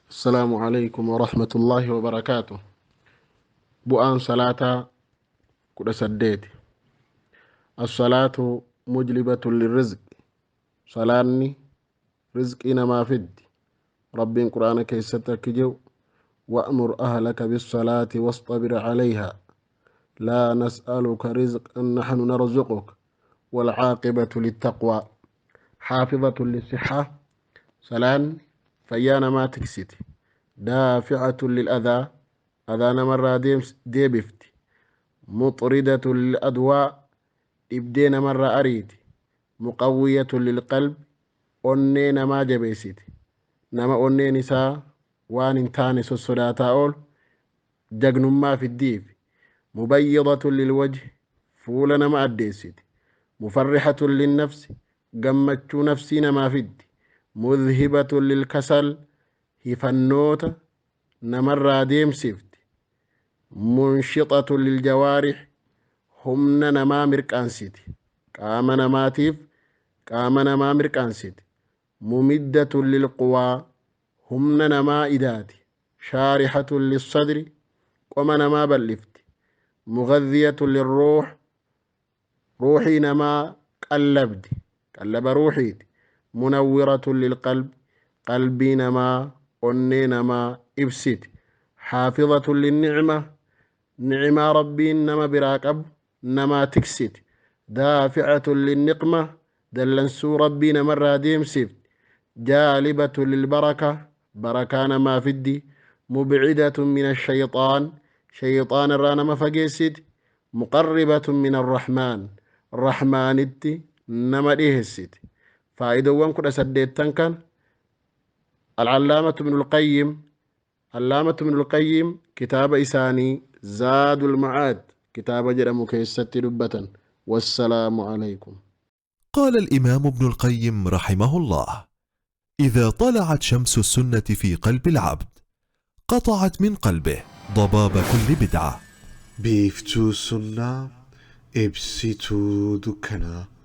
السلام عليكم ورحمة الله وبركاته. Bu'aan salaataa 18. الصلاة مجلبة للرزق. Salaanni rizqii namaa fiddi. Rabbiin Qur'aana keessatti akki jedhu: وأمر أهلك بالصلاة واصطبر عليها لا نسألك رزقا نحن نرزقك والعاقبة للتقوى. حافظة للصحة. Salaanni fayyaa namaa tiksiti. دافعة للأذى. Adhaa namarraa deebifti. مطردة للأدواء. Dhibdee namarraa ariiti. مقوية للقلب. Onnee namaa jabeessiti. Nama onneen isaa waan hin taane sossodaataa oolu jagnummaa fiddiif. مبيضة للوجه. Fuula nama addeessiti. مفرحة للنفس. Gammachuu nafsii namaa fiddi. مذهبة للكسل. Hifannoota namarraa deemsifti. منشطة للجوارح. Humna namaa mirqaansiti. Qaama namaatiif qaama namaa mirqaansiti. ممدة للقوى. Humna namaa idaati. شارحة للصدر. Qoma namaa bal'ifti. مغذية للروح. Ruuxii namaa qallabdi, qallaba ruuxiiti. منورة للقلب. Qalbii namaa, onnee namaa ibsiti. حافظة للنعمة. Nicimaa Rabbiin nama biraa qabu namaa tiksiti. دافعة للنقمة. Dallansuu Rabbii namarraa deemsifti. جالبة للبركة. Barakaa namaa fiddi. مبعدة من الشيطان. Shayxaan irraa nama fageessiti. مقربة من الرحمن. Rahmaanitti nama dhiheessiti. Faayidawwan 18n kan العلامة ابن القيم, علامة ابن القيم, kitaaba isaanii Zaadul Macaad kitaaba jedhamu keessatti dubbatan. والسلام عليكم. قال الامام ابن القيم رحمه الله: اذا طلعت شمس السنه في قلب العبد، قطعت من قلبه ضباب كل بدعه. Biiftuu sunnaa, ibsituu dukkanaa.